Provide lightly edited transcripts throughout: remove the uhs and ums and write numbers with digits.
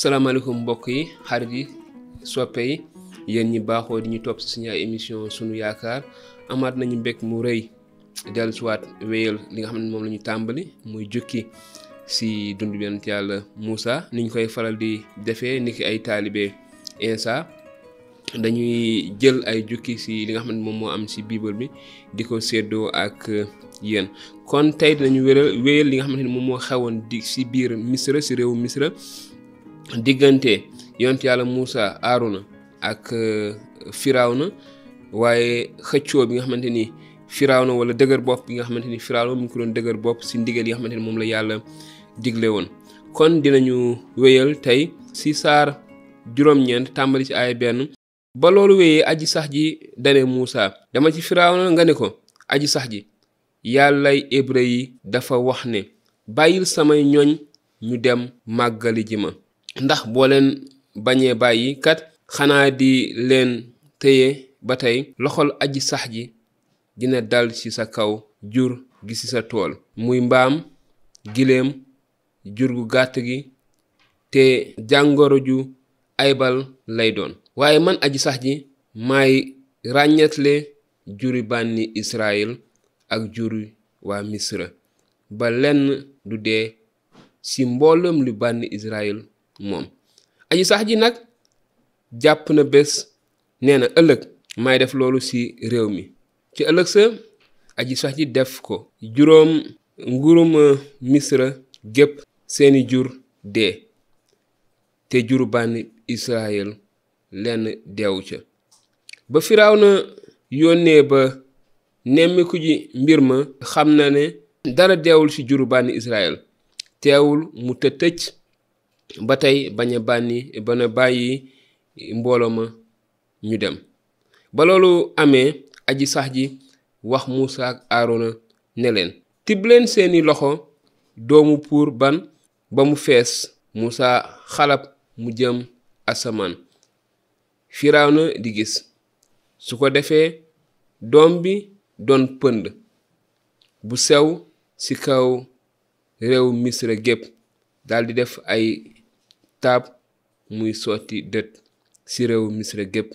salaamaaleykum mbokk yi xarit yi soppe yi yéen ñi baaxoo di ñu topp si suñu ay émission sunu yaakaar amaat nañu mbég mu rëy dellusiwaat wéyal li nga xam ne moom la ñu tàmbali muy jukki si dund Yonent Yàlla Moussa niñ koy faral di defee niki ay taalibe Insa dañuy jël ay jukki si li nga xam ne moom moo am si bible bi di ko séddoo ak yéen kon tey dinañu wéyal li nga xam ne moom moo xewoon di si biir Misra si réewu Misra diggante Yonent Yàlla Moussa Aaruna ak Firawna waaye xëccoo bi nga xamante ni Firawna wala dëgër bopp bi nga xamante ni Firawna mu ngi ko doon dëgër bopp si ndigal yi nga xamante ni moom la yàlla digle woon kon dinañu wéyal tey si saar juróom-ñeent tàmbali ci aaya 1 ba loolu wéyee aji sax ji dane Moussa dama ci Firawna nga ne ko aji sax ji yàllay hébreu yi dafa wax ne bàyyil samay ñoñ ñu dem màggali ji ma ndax boo leen bañee bàyyi kat xanaa di leen téye ba tey loxol aji sax ji dina dal ci sa kaw jur gi ci sa tool muy mbaam giléem jur gu gàtt gi te jàngoro ju aybal lay doon waaye man aji sax ji maay ràññatle juri bànni Israël ak juri waa Misra ba lenn du dee ci mboolem lu bànni Israël moom aji sax ji nag jàpp na bés nee na ëllëg may def loolu ci réew mi ci ëllëg sa aji sax ji def ko juróom ngurum Misra gépp seeni jur dee te juru bànni Israël lenn deewu ca ba Firawna yónnee ba nemmiku ji mbir ma xam na ne dara deewul ci juru bànni Israël teewul mu tëj ba tey bañ a bàyyi mbooloo ma ñu dem ba loolu amee aji sax ji wax Moussa ak Aarona ne leen tibb leen seeni loxo doomu puur ban ba mu fees Moussa xalab mu jëm asamaan Firawna di gis su ko defee doom bi doon pënd bu sew ci kaw réew Misra gépp daldi def ay taab muy sotti dët ci réew Misra gépp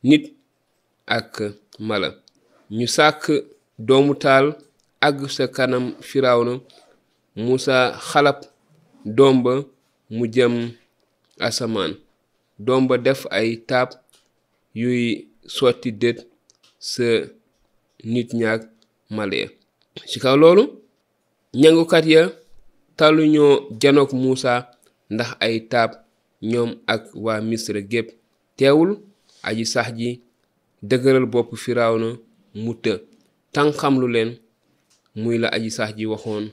nit ak mala ñu sàkk doomu taal àgg sa kanam Firawna Moussa xalab doom ba mu jëm asamaan doom ba def ay taab yuy sotti dët sa nit ñaak mala ya ci kaw loolu ñangukat ya talu ñoo janook Moussa ndax ay taab ñoom ak waa Misra gépp teewul aji sax ji dëgëral bopp Firawna mu tànqam lu leen muy la aji sax ji waxoon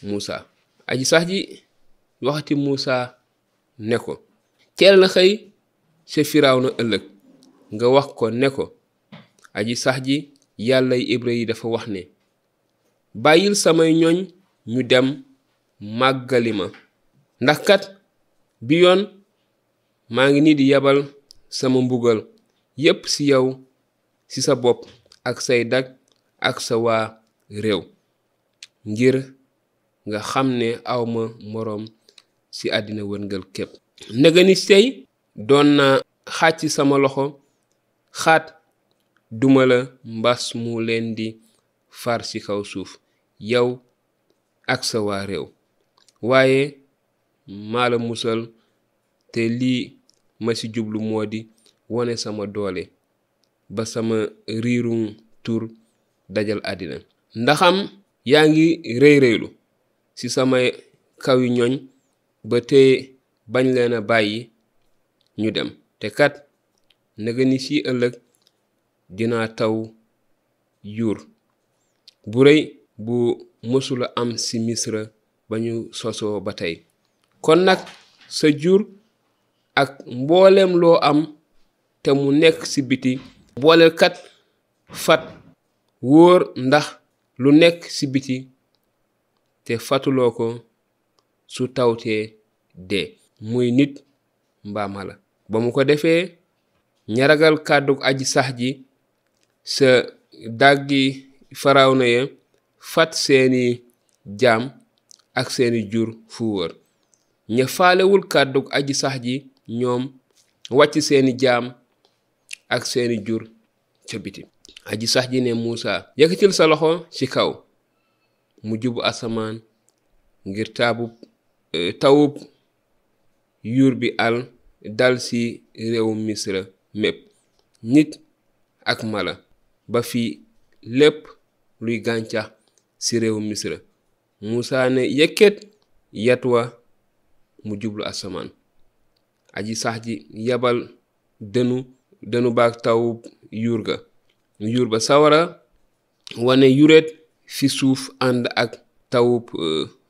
Moussa aji sax ji waxati Moussa ne ko teel na xëy ca Firawna ëllëg nga wax ko ne ko aji sax ji yàllay hébreu yi dafa wax ne bàyyil samay ñoñ ñu dem màggali ma ndax kat bi yoon maa ngi nii di yabal sama mbugal yépp ci yow ci sa bopp ak say dag ak sa waa réew ngir nga xam ne awma moroom ci àddina wërngal képp ndega ni tey doon na xàcc sama loxo xaat duma la mbas mu leen di far ci kaw suuf yow ak sa waa réew waaye maa la musal te lii ma ci jublu moo di wone sama doole ba sama riirum tur dajal àddina ndaxam yaa ngi rëy-rëylu ci samay kawi ñoñ ba tey bañ leen a bàyyi ñu dem te kat nega ni ci ëllëg dinaa taw yuur bu rëy bu mësula am ci Misra ba ñu sosoo ba tey kon nag sa jur ak mbooleem loo am te mu nekk ci biti booleel kat fat wóor ndax lu nekk ci biti te fatuloo ko su tawtee dee muy nit mbaa mala ba mu ko defee ñaragal kàddu aji sax ji sa dàggi Firawna ya fat seeni jaam ak seeni jur fu wër ña faalewul kàddu aji sax ji ñoom wàcc seeni jaam ak seeni jur ca biti. aji sax ji ne Moussa yëkkatil sa loxo ci kaw mu jubu asamaan ngir tawub yuur bi dal ci réewu Misra mépp, nit ak mala, ba fi lépp luy gàncax ci réewu Misra. Moussa ne yëkkat yat wa mu jublu asamaan. aji sax ji yabal dënu baak tawub yuur ba sawara wane yuret fi suuf ànd ak tawub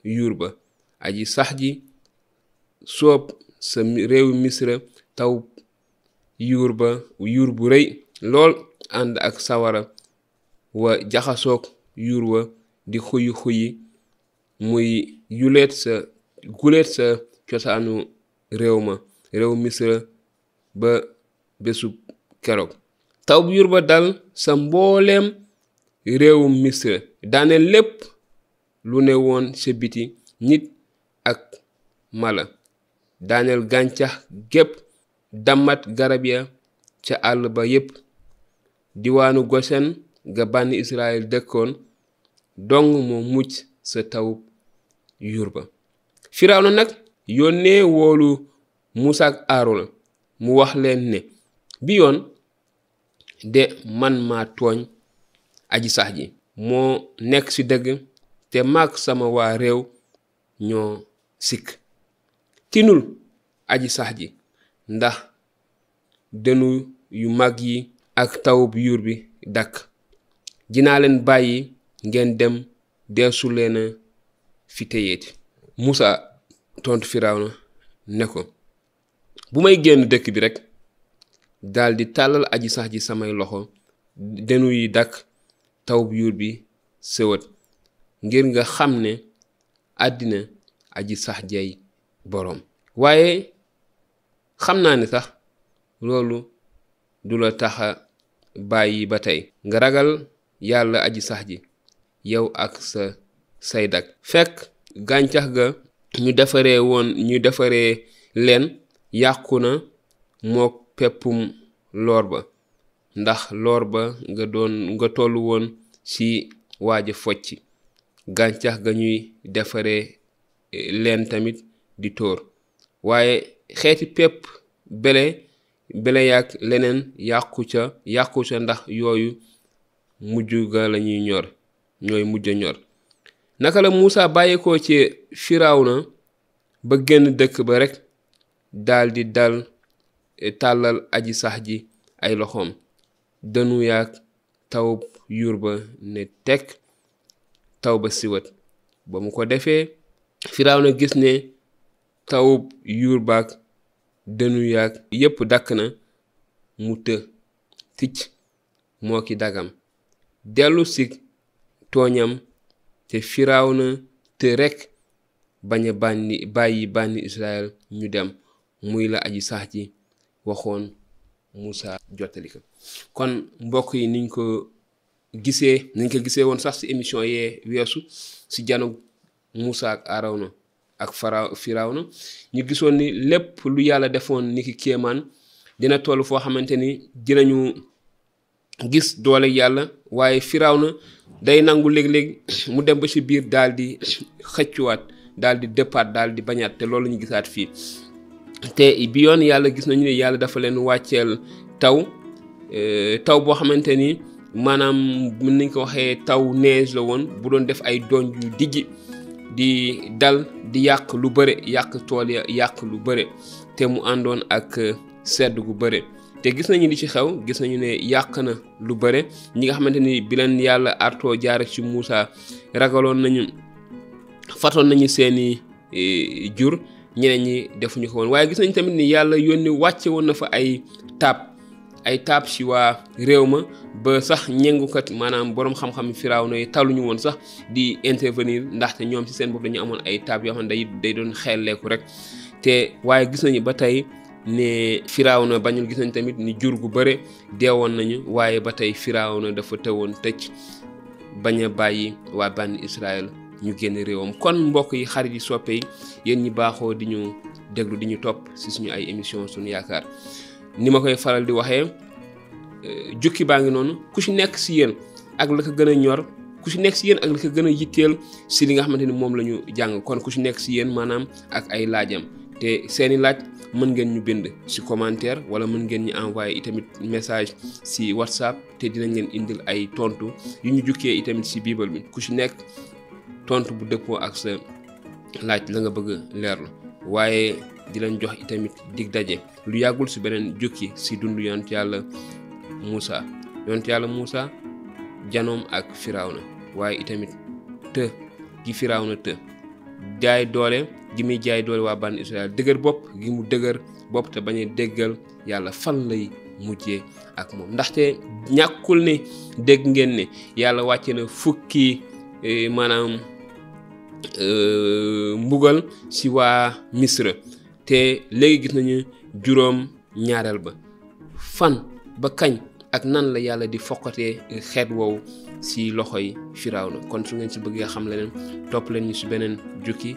yuur ba. aji sax ji soob sa réewu Misra tawub yuur bu rëy lool ànd ak sawara wa jaxasoog yuur wa di xuyi muy guleet sa cosaanu réew Misra ba bésub keroog. tawub yuur ba dal sa mbooleem réewu Misra daane lépp lu ne woon sa biti, nit ak mala, daaneel gàncax gépp, dammat garab ya ca àll ba yépp. diwaanu Gosen ga bànni Israel dëkkoon dong moo mucc sa tawub yuur ba. Firawna nag yónnee woolu Mucc ak Aarona mu wax leen ne bi yoon de man maa tooñ aji sax ji, moo nekk ci dëgg, te maag sama waa réew ñoo sikk. tinul aji sax ji ndax dënu yu mag yi ak tawub yuur bi dakk. dinaa leen bàyyi ngeen dem, deesu leen fi téyeeti. Moussa tontu Firawna ne ko bu may génn dëkk bi rekk daldi tàllal aji sax ji samay loxo, dënu yi dakk, tawub yuur bi sëwët, ngir nga xam ne àddina aji sax jay boroom. waaye xam naa ne sax loolu du la taxa bàyyi ba tey nga ragal yàlla aji sax ji, yow ak say dag. fekk gàncax ga ñu defaree leen yàqu na mook peppum loor ba, ndax loor ba nga tollu woon ci waaja focci. gàncax ga ñuy defaree leen tamit di tóor, waaye xeeti pepp bele yaak leneen yàqu ca ndax yooyu mujj ga lañuy ñooy mujj ñor. naka la Moussa bàyyeekoo ci Firawna ba génn dëkk ba rekk daldi tàllal aji sax ji ay loxoom, dënu yaak tawub yuur ba ne tekk, taw ba siwat. ba mu ko defee Firawna gis ne tawub yuur baak dënu yaak yépp dakk na, mu ticc moo ki dagam dellu si tooñam, te Firawna rekk bañ a bàyyi bànni Israel ñu dem, muy la aji sax ji waxoon Moussa jottali ko. kon mbokk yi niñ ko gisee woon sax ci émission yee weesu ci janu Moussa ak Aarona ak Firawna, ñu gisoon ni lépp lu yàlla defoon ni ki kéemaan dina toll foo xamante ni dinañu gis doole yàlla, waaye Firawna day nangu léeg-léeg mu dem ba ci biir daldi xëccuwaat, daldi dëppaat, daldi bañaat, te loolu ñu gisaat fii. te bi yoon yàlla gis nañu ne yàlla dafa leen wàcceel taw boo xamante ni maanaam mën nañ ko waxee taw neige la woon bu doon def ay donj yu dijji di dal di yàq lu bëre, yàq tool ya, yàq lu bëre, te mu àndoon ak sedd gu bëre. te gis nañu li ci xew, gis nañu ne yàq na lu bëre. ñi nga xamante ni bi leen yàlla artoo jaare ci Moussa fatoon nañu seeni jur, ñeneen ñi defuñu ko woon. waaye gis nañ tamit ni yàlla yónni wàcce woon na fa ay taab ci waa réew ma, ba sax ñengukat maanaam boroom xam-xam Firawna yi taluñu woon sax di intervenir, ndaxte ñoom ci seen bopp dañu amoon ay taab yoo xam ne day doon xelleeku rek. te waaye gis nañu ba tey ne Firawna bañul. gis nañ tamit ni jur gu bëre deewoon nañu, waaye ba tey Firawna dafa tëwoon tëcc bañ a bàyyi waa bànni Israël ñu génn réewam. kon mbokk yi xarit yi soppe yi yéen ñi baaxoo di ñu déglu di ñu topp si suñu ay émission Sunu Yaakaar ni ma koy faral di waxee jukki baa ngi noonu ku ci nekk si yéen ak la ko gën a ñor ku ci nekk si yéen ak la ko gën a yitteel si li nga xamante ni moom la ñu jàng kon ku ci nekk si yéen maanaam ak ay laajam te seeni laaj mën ngeen ñu bind si commentaire wala mën ngeen ñu envoyé itamit message si WhatsApp te dinañ leen indil ay tontu yu ñu jukkee itamit si bible bi ku ci nekk tontu bu dëppoo ak sa laaj la nga bëgg leerlu waaye di leen jox itamit dig daje lu yàggul si beneen jukki si dundu yonent yàlla Moussa janoom ak Firawna waaye itamit të gi Firawna të jaay doole gi muy jaay doole waa bànn Israël dëgër bopp gi mu dëgër bopp te bañ a déggal yàlla fan lay mujjee ak moom ndaxte ñàkkul ne dégg ngeen ne yàlla wàcce na fukki maanaam mbugal si waa Misra te léegi gis nañu juróom ñaareel ba fan ba kañ ak nan la yàlla di foqatee xeet woowu si loxoy Firawna kon su ngeen si bëggee xam leneen topp leen ñu si beneen jukki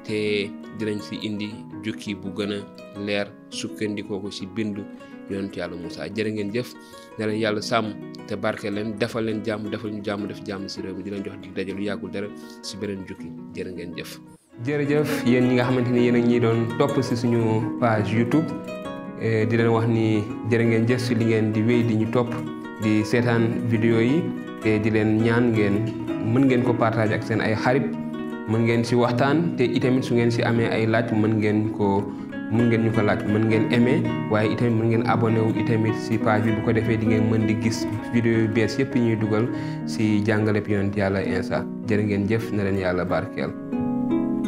te dinañ fi indi jukki bu gën a leer sukkandikoo ko si bindu yonent yàlla Moussa jërë ngeen jëf ne leen yàlla sàmm te barke leen defal leen jàmm defal ñu jàmm def jàmm si réew mi di leen jox dig daje lu yàggul dara si beneen jukki jërë ngeen jëf. jërëjëf yéen ñi nga xamante ni yéen a ñi doon topp si suñu page YouTube di leen wax ni jërë ngeen jëf si li ngeen di wéy di ñu topp di seetaan vidéo yi te di leen ñaan mën ngeen ko partager ak seen ay xarit mën ngeen si waxtaan te itamit su ngeen si amee ay laaj mën ngeen ñu ko laaj mën ngeen aimer waaye itamit mën ngeen abonné wu itamit si page bi bu ko defee di ngeen mën di gis vidéo yu bees yëpp yi ñuy dugal si jàngaleb yonent yàlla Insa jërë ngeen jëf na leen yàlla barkeel.